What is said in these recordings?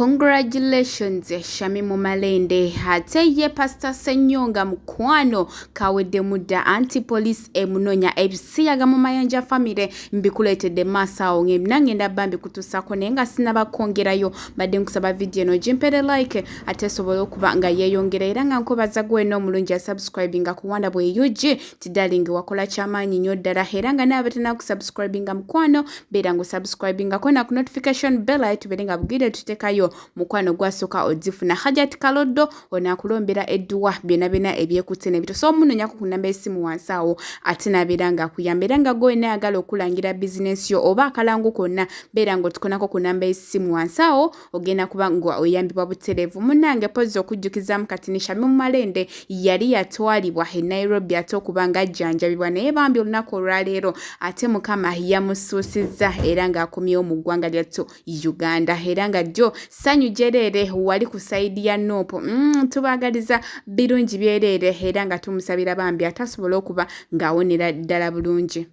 Congratulations Shamimu Malende, ate ye Pastor Ssenyonga mukwano kaweddemu dda anti police emunonya ebisiyaga mu Mayanja family. Mbikuleetedde maaso awo nange ndabba mbikutuusako, naye nga sinaba kwongerayo mbadde nkusaba vidiyo eno gimpere like ate esobole okuba nga yeeyongera, era nga nkubaza gwena omulungi asubscribinga ku Wanda bwe UG ti darling, wakola kyamaanyi nnyo ddala, era nga naaba tenakusubscribinga mukwano, beera nga osubscribingako na ku notification bell aye tubeere nga bugire tutekayo mukwano gwasooka ogifuna. Hajat Kaloddo ono akulombera edduwa byonna byonna ebyekutte nebito, so omunoonyako ku namba y'essimu wansi awo ate n'abeera ng'akuyamba. Era nga gwe ayagala okulangira bizinensi yo oba akalango konna, beera ng'otukonako ku namba y'essimu wansi awo, ogenda kuba nga oyambibwa butereevu. Munnange, pozzi okujjukizaamu kati ni Shamimu Malende yali yatwalibwa e Nairobi ate okuba nga ajjanjabibwa, naye bambi olunaku olwaleero ate Mukama yamusuusizza era ng'akomyewo mu ggwanga lyattu Uganda, era nga jjo ssanyu gyereere wali ku side ya NUP. Tubaagaliza birungi byereere era nga tumusabira bambi ate asobole okuba ng'awonera ddala bulungi.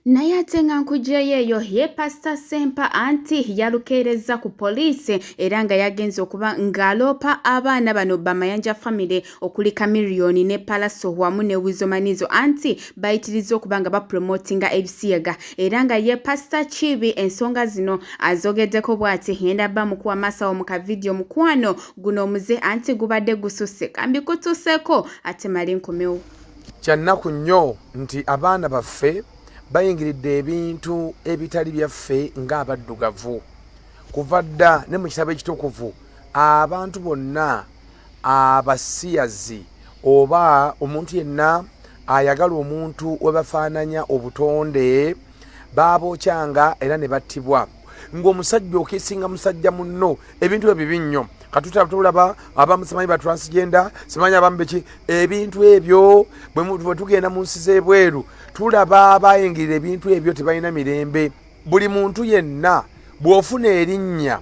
Naye ate nga nkugyeyo eyo, ye Pasita Sempa anti yalukeereza ku poliisi era nga yagenze okuba ng'aloopa abaana bano Bamayanja family okuli Chameleone ne Palaso wamu ne Weasel Manizo, anti bayitiriza okuba nga bapromotinga ebisiyaga. Era nga ye Pasita Kiibi ensonga zino azogeddeko bw'ati. Ngenda bba mukuwa maaso awo mu kavidiyo mukwano. Guno omuze anti gubadde gususse, kambikutuuseeko ate mali nkomewo. Kyannaku nnyo nti abaana baffe bayingiridde ebintu ebitali byaffe ng'abaddugavu. Kuva dda ne mu kitabo ekitukuvu, abantu bonna abasiyazi oba omuntu yenna ayagala omuntu we bafaananya obutonde baabookyanga era ne battibwa. Ng'omusajja okisinga musajja munno, ebintu ebyo bibi nnyo. Katutulaba abamu simanyi ba transgender, simanyi abamu biki, ebintu ebyo bwe tugenda mu nsi z'ebweru tulaba abayingirira ebintu ebyo tebalina mirembe. Buli muntu yenna bw'ofuna erinnya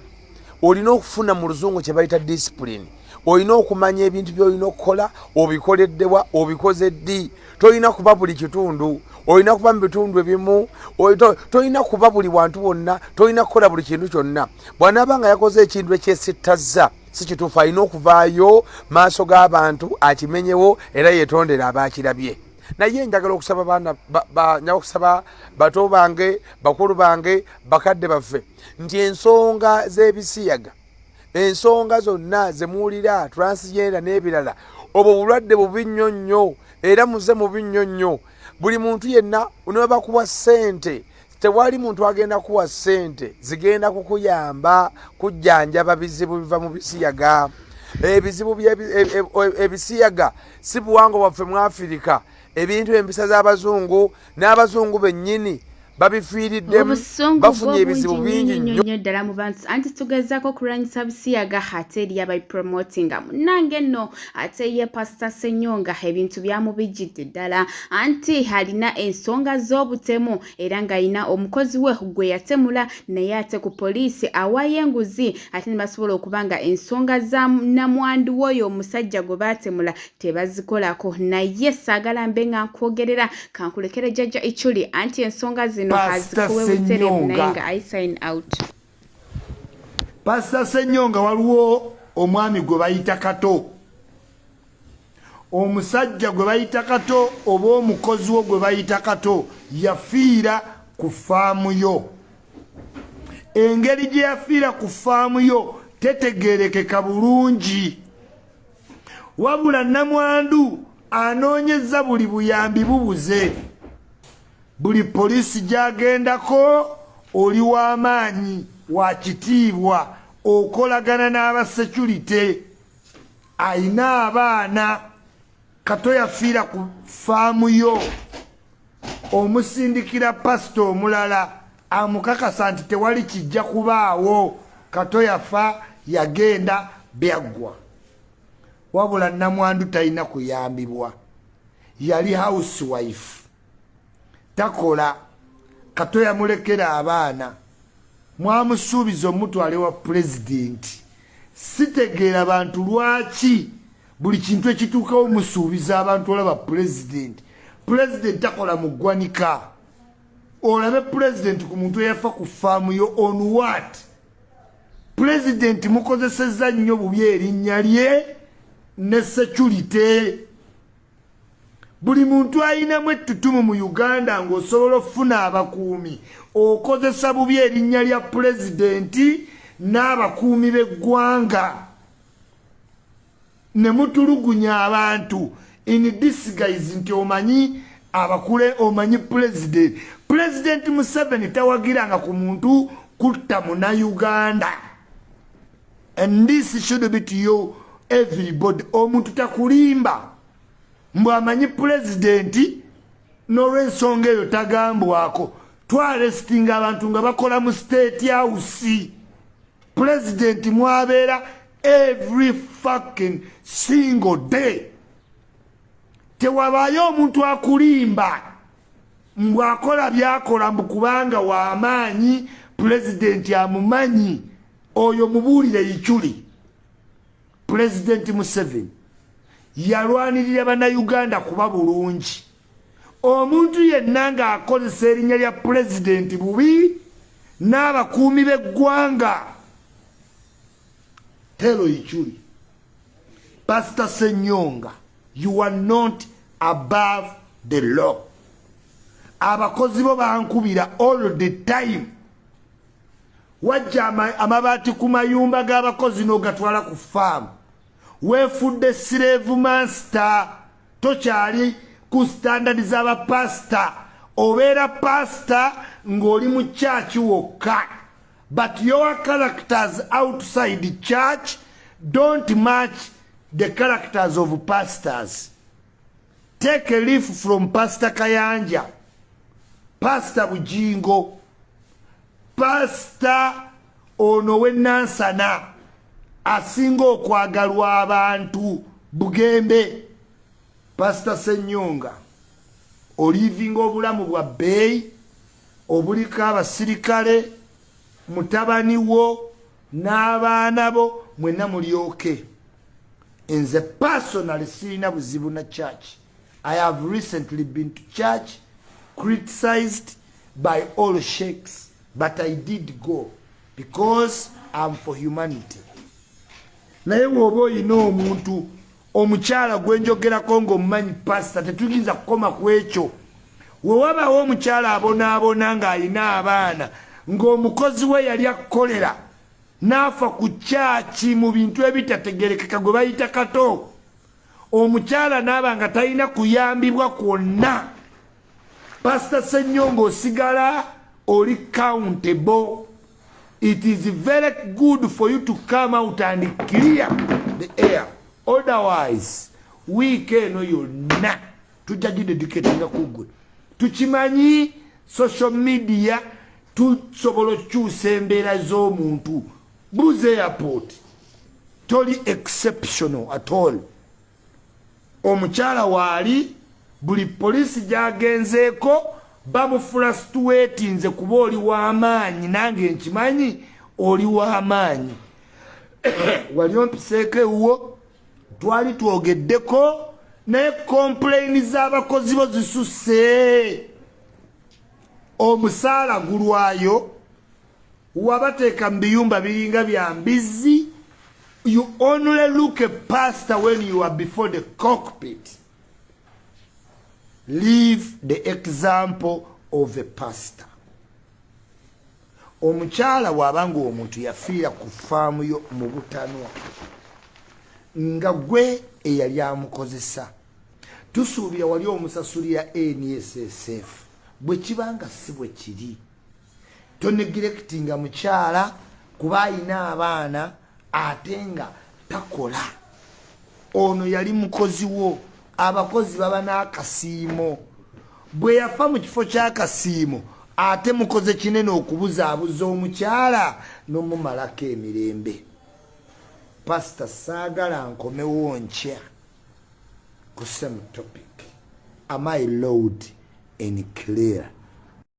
olina okufuna mu luzungu kye bayita discipline. Olina okumanya ebintu by'olina okukola, obikoleddewa, obikoze ddi. Tolina kuba buli kitundu, olina kuba mu bitundu ebimu, tolina kuba buli wantu wonna, tolina kukola buli kintu kyonna. Bw'anaaba nga yakoze ekintu ekyesittazza, si kituufu, alina okuvaayo maaso g'abantu akimenyewo era yeetondera abaakirabye. Naye njagala okusaba baana, njagala okusaba bato bange, bakulu bange, bakadde baffe nti ensonga z'ebisiyaga, ensonga zonna zemuwulira transgender n'ebirala, obwo bulwadde bubi nnyo nnyo era muze mubi nnyo nnyo. Buli muntu yenna ne bakuwa ssente, tewali muntu agenda kuwa ssente zigenda kukuyamba kujjanjaba bizibu biva mu bisiyaga. Ebizibu ebisiyaga si buwangwa bwaffe mu Afirika. Ebintu empisa z'abazungu n'abazungu bennyini babifiiriddemu. Obusungu bafunye ebizibu bingi nnyo. Nnyo ddala mu bantu, anti tugezaako okulwanyisa busiyaga ate eri ababipromotinga. Munnange nno ate ye Pasita Ssenyonga ebintu byamubijjidde ddala, anti alina ensonga z'obutemu era ng'alina omukozi we gwe yatemula, naye ate ku poliisi awayo enguzi ate ne basobola okuba nga ensonga za namwandu w'oyo omusajja gwe baatemula tebazikolako. Naye saagala mbe nga nkwogerera, kankulekere Jjajja Ichuli, anti ensonga zino Pastor azikuwe butereevu, naye Ssenyonga. nga I sign out. Pasita Ssenyonga, waliwo omwami gwe bayita Kato, omusajja gwe bayita Kato oba omukozi wo gwe bayita Kato yafiira ku faamu yo. Engeri gye yafiira ku faamu yo tetegerekeka bulungi, wabula namwandu anoonyeza buli buyambi bubuze. Buli poliisi gy'agendako, oli w'amaanyi, wa kitiibwa, okolagana n'abasecurite, ayina abaana. Kato yafiira ku faamu yo. Omusindikira pasita omulala amukakasa nti tewali kijja kubaawo, Kato yafa, yagenda, byaggwa. Wabula namwandu talina kuyambibwa, yali housewife, takola. Kato yamulekera abaana, mwamusuubiza omutwale wa pulezidenti. Sitegeera bantu lwaki buli kintu ekituukawo musuubiza abantu olaba pulezidenti. Pulezidenti takola mu ggwanika. Olabe pulezidenti ku muntu eyafa ku faamu yo, on what? Pulezidenti mukozesezza nnyo bubi erinnya lye ne security. Buli muntu ayinamu ettutumu mu Uganda ng'osobola okufuna abakuumi, okozesa bubi erinnya lya pulezidenti n'abakuumi b'eggwanga ne mutulugunya abantu in disguise nti omanyi abakule, omanyi pulezidenti. Pulezidenti Museveni tawagiranga ku muntu kutta Munauganda, and this should be to you everybody. Omuntu takulimba mbw amanyi pulezidenti, n'olw'ensonga eyo tagambwako. Twaarrestinga abantu nga bakola mu State House, pulezidenti mwabeera every fucking single day. Tewabaayo omuntu akulimba mbw'akola byakola mbu kubanga w'amaanyi, pulezidenti amumanyi. Oyo mubuulire ikyuli. Pulezidenti Museveni yalwanirira Bannayuganda kuba bulungi. Omuntu yenna ng'akozesa erinnya lya pulezidenti bubi n'abakuumi b'eggwanga, tero ikyuli. Pastor Senyonga, you are not above the law. Abakozi bo bankubira all the time. Wajja amabaati ku mayumba g'abakozi n'ogatwala ku faamu. Weefudde slave master, tokyali ku standard z'abapasita. Obeera pasita ng'oli mu church wokka, but your characters outside church don't match the characters of pastors. Take a leaf from Pastor Kayanja, Pastor Bujingo, Pastor ono w'enansana asinga okwagalwa abantu, Bugembe. Pastor Senyonga, olivinga obulamu bwa bbeeyi obuliko abasirikale. Mutabani wo n'abaana bo mwenna mulyoke. Nze personally sirina buzibu na church. I have recently been to church, criticized by all sheikhs, but I did go because I'm for humanity. Naye bw'oba oyina omuntu omukyala gwenjogerako ng'omumanyi, pasita, tetuyinza kukoma ku ekyo. We wabawo omukyala abonaabona ng'alina abaana, ng'omukozi we yali akukolera n'afa ku kyaki mu bintu ebitategerekeka gwe bayita Kato, omukyala n'aba nga talina kuyambibwa kwonna, Pasita Senyonga, osigala oli accountable. It is very good for you to come out and clear the air, otherwise wiiki eno yonna tujja gidedicatinga ku ggwe. Tukimanyi social media tusobola okukyusa embeera z'omuntu. Buza airport, toli exceptional at all. Omukyala waali buli poliisi gyagenzeeko bamufrustratinze kuba oli w'amaanyi. Nange nkimanyi oli w'amaanyi, wali ompiseeko ewuwo, twali twogeddeko, naye complain z'abakozi bo zisusse. Omusaala gulwayo, wabateeka mu biyumba biringa bya mbizzi. You only look a pastor when you are before the cockpit. Leave the example of a pastor. Omukyala bw'aba nga omuntu yafiira ku faamu yo mu butanwa nga gwe eyali amukozesa, tusuubira wali omusasulira NSSF. Bwe kiba nga si bwe kiri, toneglectinga mukyala kuba ayina abaana ate nga takola. Ono yali mukozi wo. Abakozi baba n'akasiimo. Bwe yafa, mu kifo ky'akasiimo ate mukoze kinene okubuzaabuza omukyala n'omumalako emirembe. Pasita, saagala nkomewo nkya ku same topic. Am I loud and clear?